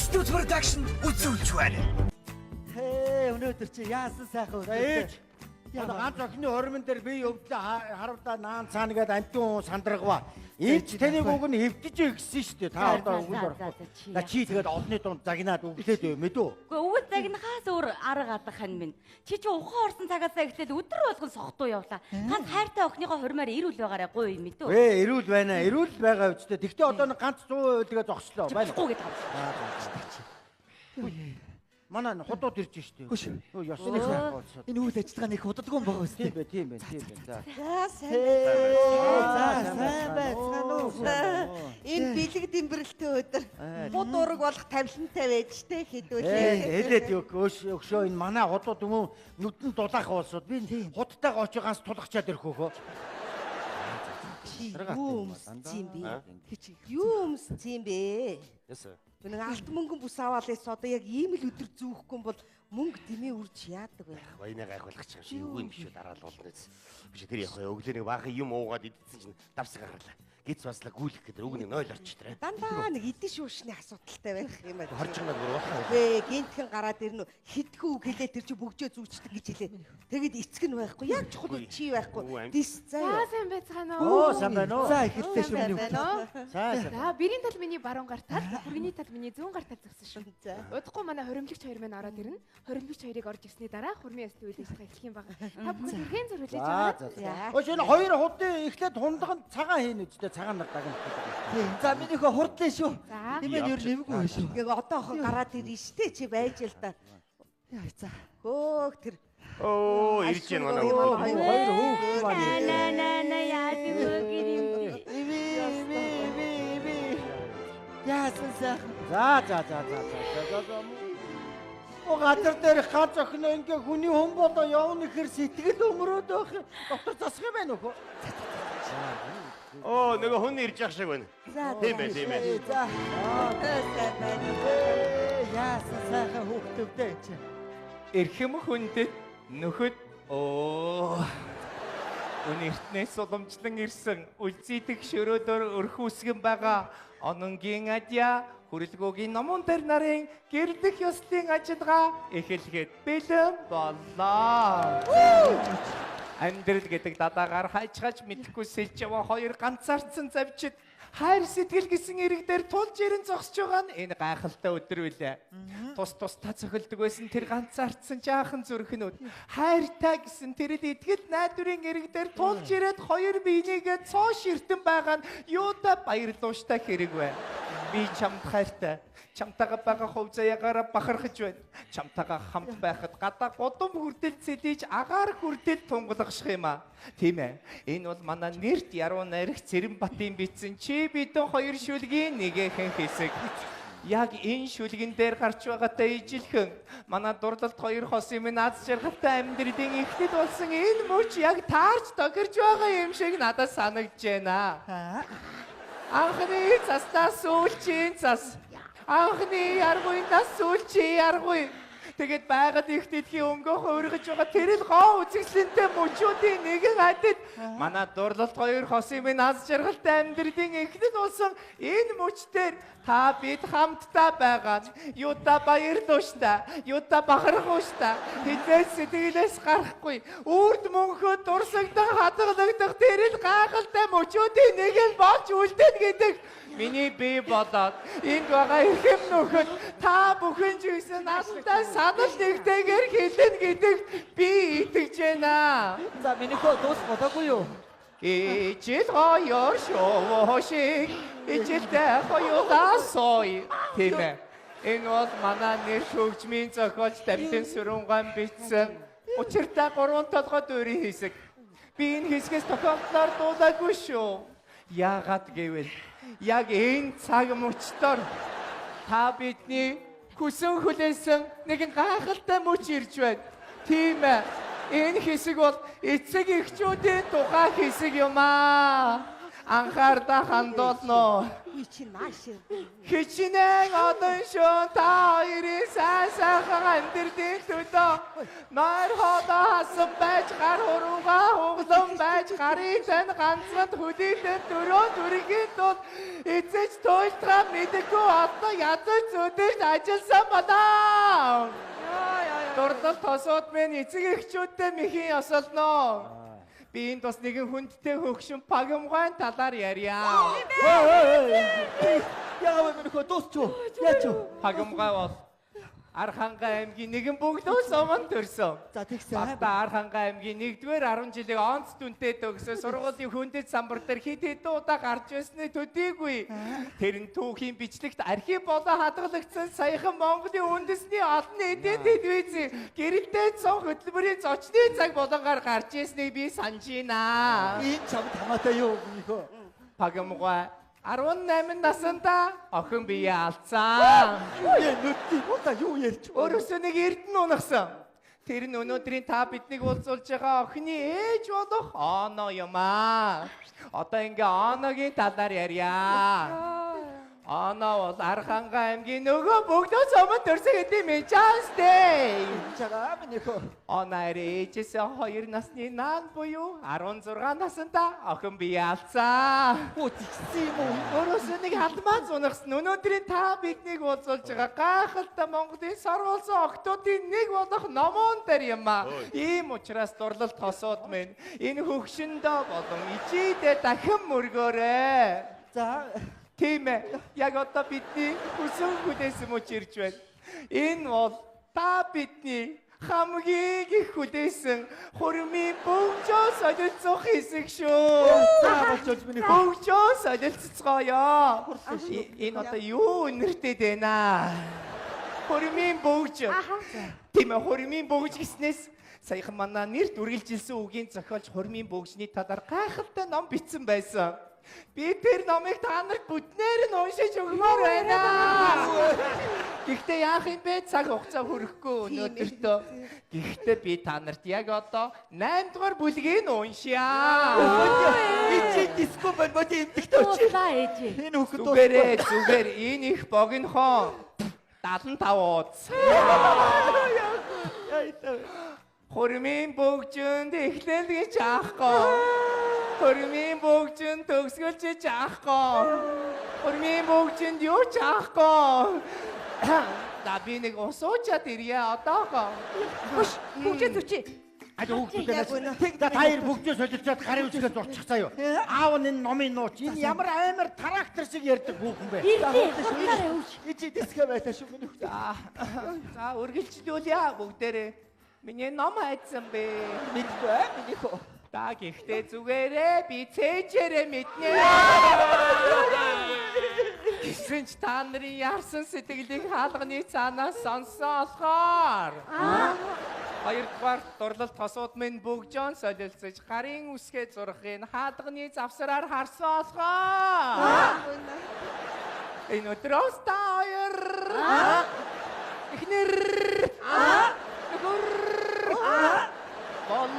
Студ Production үзүүлж байна. Хээ, өнөөдөр чи яасан сайхан За өдөр. ээж. Одоо ганц охины хормон дээр би өвдлөө харавдаа наан цаана гээд амтун сандрагва. Энд таныг уг нь хэвдэж өгсөн шүү дээ. Та одоо үгэнд орохгүй. За чи тэгээд олонны дунд загнаад өглөөд байв мэдүү. Үгүй, өвөл загнахаас өөр арга алах хань минь. Чи чи ухаан орсон цагаасаа эхлээл өдөр болгон сохтуу явлаа. Ганц хайртай охиныгоо хормоор ирүүл байгаарай гуй юм мэдүү. Ээ, эрүүл байна. Эрүүл байгаа үстэй. Тэгтээ одоо нэг ганц 100% тэгээ зогслоо. Байна. Болохгүй гэдэг юм. Манай худууд ирж штэ. Хөш. Өө, ёсны сайхан болсон. Энэ үйл ажиллагаа нэг удадгүй юм байгаа Тийм үстэй. бэ, тийм бэ, тийм бэ. За. За сайн. За сайн байцгаана уу? Энэ бэлэг дэмбэрэлтэй өдөр худ ураг болох тавилантай байж тэ Ээ, хэдүүлээ. хэлээд юу өшөө энэ манай худууд юм уу нүдэн дулаах улсууд би худтайгаа очиж ганц тулгачаад ирэх хөөхөө. Чи юу өмссөн юм бэ? Юу өмссөн юм бэ? Ясаа. Нэг алт мөнгөн бүс аваад л одоо яг ийм л өдөр зүүхгүй юм бол мөнгө дэмий үрж яадаг вэ? Баянаа гайхуулах юм шиг үгүй юм биш үү, дараа л болно биз. Биш, тэр яг өглөө нэг баахан юм уугаад идсэн чинь давс гарлаа. Гиц баслаа гүйлэх гэдэг үг нэг 0 орчих тэр. Дандаа нэг идэж шуушны асуудалтай байх юм байна. Хорж байгаа бүр уухаа. Вэ гинтхэн гараад ирнэ үү? Хитгэн үг хэлээ, тэр чи бөгжөө зүүчдэг гэж хэлээ. Тэгэд эцэг нь байхгүй. Яг чухал үе чи байхгүй. Дис За заа. сайн байцгаана уу? Оо, сайн байна уу? За эхэллээ шүү Сайн миний байна уу? Сайн сайн. За, бэрийн тал миний баруун гар тал, хүргэний тал миний зүүн гар тал зогсон шүү. За. Удахгүй манай хоримлагч хоёр маань ороод ирнэ. Хоримлагч хоёрыг орж ирсний дараа хурмын ёслолын үйл ажиллагаа эхлэх юм байна. Та бүхэн тэрхэн зүр хүлээж За аваарай. за. Өөш, энэ хоёр худын эхлээд хундаганд цагаан хийн үстэй, цагаан нар дагна. Тийм. За минийхөө хурдлаа шүү. За. Нэмээ ер нэмгүй шүү. Яг одоохоо гараад ирнэ штэ, чи байж л да. Яа за. Хөөх тэр. Оо, ирж яана манай Оо, хүүхэд. хоёр хүүхэд маань. На на на яадаг өгөр юм бэ? Иви иви иви иви. Яасан сайхан. За за за за за за за. О, газар дээр ганц охин ингээ хүний хүн болоо явна гэхэр сэтгэл өмрөөд байх. Доктор засах юм байна уу? Оо, нөгөө хүн ирж явах шиг байна. За. Тийм ээ, тийм ээ. За. Сайн байна. Ээ, яасан сайхан хүүхдүүдтэй энэ чи. Эрхэм хүндэт нөхөд оо, Үнэртнээс уламжлан ирсэн үлзийдэх шөрөөдөр өрхүүсгэн байгаа ононгийн адья хүрэлгөөгийн номон дээр нарын гэрлэх ёслолын ажиллагаа эхлэхэд бэлэн боллоо. Амьдрал гэдэг дадаагаар хайчгааж мэдхгүй сэлж яваа хоёр ганцаардсан завчид хайр сэтгэл гэсэн ирэг дээр тулж ирэн зогсож байгаа нь энэ гайхалтай өдөр билээ. Тус тусдаа цохилдог байсан тэр ганцаардсан жаахан зүрхнүүд хайртай гэсэн тэр л итгэл найдварын ирэг дээр тулж ирээд хоёр биенийгээ цоо ширтэн байгаа нь юутай баярлууштай хэрэг вэ? Би чамд хайртай. Чамтайгаа байгаа хувь заяагаараа бахархаж байна. Чамтайгаа хамт байхад гадаа гудам хүртэл цэлийж, агаар хүртэл тунгалгаших юм аа. Тийм ээ. Энэ бол манай нэрт яруу найрах Цэрэн Батын бичсэн чи бидэн хоёр шүлгийн нэгэхэн хэсэг. Яг энэ шүлгэн дээр гарч байгаатай ижилхэн манай дурлалт хоёр хосын минь аз жаргалтай амьдралын эхлэл болсон энэ мөч яг таарч тохирч байгаа юм шиг надад санагдаж байна. Анхны заснаа сүүлчийн зас. Анхны яргуй нас сүүлчийн яргуй. Тэгээд байгаль их дэлхийн өнгөө хуургаж байгаа тэр л гоо үзэсгэлэнтэй мөчүүдийн нэгэн адил манай дурлалт хоёр хосын минь аз жаргалтай амьдралын эхлэл болсон энэ мөчтөр та бид хамтдаа байгаа нь юута баярлууштай, юута бахархууштай, хизээс сэтгэлээс гарахгүй үрд мөнхөд дурсагдан хадгалагдах тэр л гайхалтай мөчүүдийн нэгэн болж үлдэнэ гэдэг миний бие болоод энд байгаа эрхэм нөхөд та бүхэн ч гэсэн надтай санал нэгтэйгээр хэлнэ гэдэгт би итгэж байна. За минийхөө дуус бодоогүй юу? Ижил хоёр шувуу шиг ижилтэй хоёулаа сой. Тийм ээ. Энэ бол манай нэр хөгжмийн зохиолч Дамтын Сүрэнгаан бичсэн Учиртай гурван толгой дүүрийн хэсэг. Би энэ хэсгээс тохиолдлоор дуулаагүй шүү. Яагаад гэвэл яг энэ цаг мөчтөр та бидний хүсэн хүлээсэн нэгэн гайхалтай мөч ирж байна. Тийм ээ. Энэ хэсэг бол эцэг эхчүүдийн тухай хэсэг юм аа. Анхаарлаа хандуулно. Үгүй чи нааш. Хичнээн олон шөн та хоёрын сайн сайхан амьдралын төлөө нойр хоолой хасан байж гар хуруугаа хуглан байж гарын тань ганцхан хүлээлэн дөрөв төргийн тулд эзэж туйлдгаа мэдэггүй олон ядаж зүдэж ажилласан болоо. Дурлал тосууд минь эцэг эхчүүдтэй мэхийн ёсолноо. Би энд бас нэгэн хүндтэй хөгшин пагамгайн талаар ярья. Яагаад минь дуусч юу? Яач юу? Пагамгай бол Архангай аймгийн нэгэн бөглөө суманд төрсөн. За тэгсэн. Багтаа Архангай аймгийн 1-р 10 жилиг онц дүнтэй төгсөө сургуулийн хүндэт самбар дээр хэд хэдэн удаа гарч байсны төдийгүй. Тэр нь түүхийн бичлэгт архив болон хадгалагдсан саяхан Монголын үндэсний олон нийтийн телевизийн гэрэлтэй цон хөтөлбөрийн зочны цаг болонгаар гарч ирснийг би санаж байна. Энэ чамд хамаатай юу минийхөө? Пагамгай 18 наснда охин бие алдсан. Юу нүдний удаа юу ярьч вэ? Өөрөөсөө нэг эрдэнэ унагсан. Тэр нь өнөөдрийн та биднийг уулзуулж байгаа охины ээж болох Оно юм аа. Одоо ингээ Оногийн талаар ярья. Оно бол Архангай аймгийн нөгөө бөгдөөс өмнө төрсөн хэдий Мичанстэй. Чагаа минийхөө. Оно арай ээжээсээ 2 насны наан буюу 16 наснда охин бие алдсан. Хөө тэгсэн юм уу? Өөрөөсөө нэг алмаз унагсан. Өнөөдрийн та биднийг уулзуулж байгаа гайхалтай Монголын сорволсон октоодын нэг болох номон дээр юм аа. Ийм учраас дурлал тосууд минь энэ хөгшөндөө болон ичидэ дахин мөргөөрэй. За Тийм ээ. Яг одоо бидний хүсэн хүлээсэн мөч ирж байна. Энэ бол та бидний хамгийн их хүлээсэн хурмын бөгжөө солилцох хэсэг шүү. За болчихвол минийхөө. Бөгжөө солилцоцгоё. Энэ одоо юу нэртэй дээ наа? Хурмын бөгж. Тийм ээ, хурмын бөгж гэснээс саяхан манай нэр дүргэлжилсэн үгийн зохиолч хурмын бөгжний талаар гайхалтай ном бичсэн байсан. Би тэр номыг та нарт бүтнээр нь уншиж өгмөр байна. Гэхдээ яах юм бэ? Цаг хугацаа хүрэхгүй өнөөдөртөө. Гэхдээ би та нарт яг одоо 8 дугаар бүлгийг уншъя. Ичи диско байна боди эмдэгтэй очив. Дууслаа ээжээ. Энэ хүүхэд Зүгээрээ зүгээр энэ их богинохон 75 ууц. Хурмын бөгжөнд эхлэл гэж аахгүй. Хурмын бөгжөнд төгсгөл гэж аахгүй. Хурмын бөгжөнд юу ч аахгүй. За би нэг ус уучаад ирье одоохоо. Хөш, бөгжөө зүчээ. Аль хүүхдүүдээс та хоёр бөгжөө солилцоод гарын үсгээ зурчих заяа. Аав нь энэ номын нууц. Энэ ямар амар трактор шиг ярьдаг хүүхэн бэ? Ирлээ, худлаарай өвч. Ичи диско байлаа шүү минийхөө. За за үргэлжлүүлье бүгдээрээ. Миний ном хайцсан бэ. Мэдгүй ээ минийхөө. Та гэхдээ зүгээрээ би цээжээрээ мэднэ. Гэсэн ч та нарын ярсан сэтгэлийг хаалганы цаанаас сонссон болохоор. Хоёрдугаар дурлал тосууд минь бөгжөөн солилцож гарын үсгээ зурхыг хаалганы завсраар харсан болохоор. Энэ өдрөөс та хоёр эхнэр нөхөр бол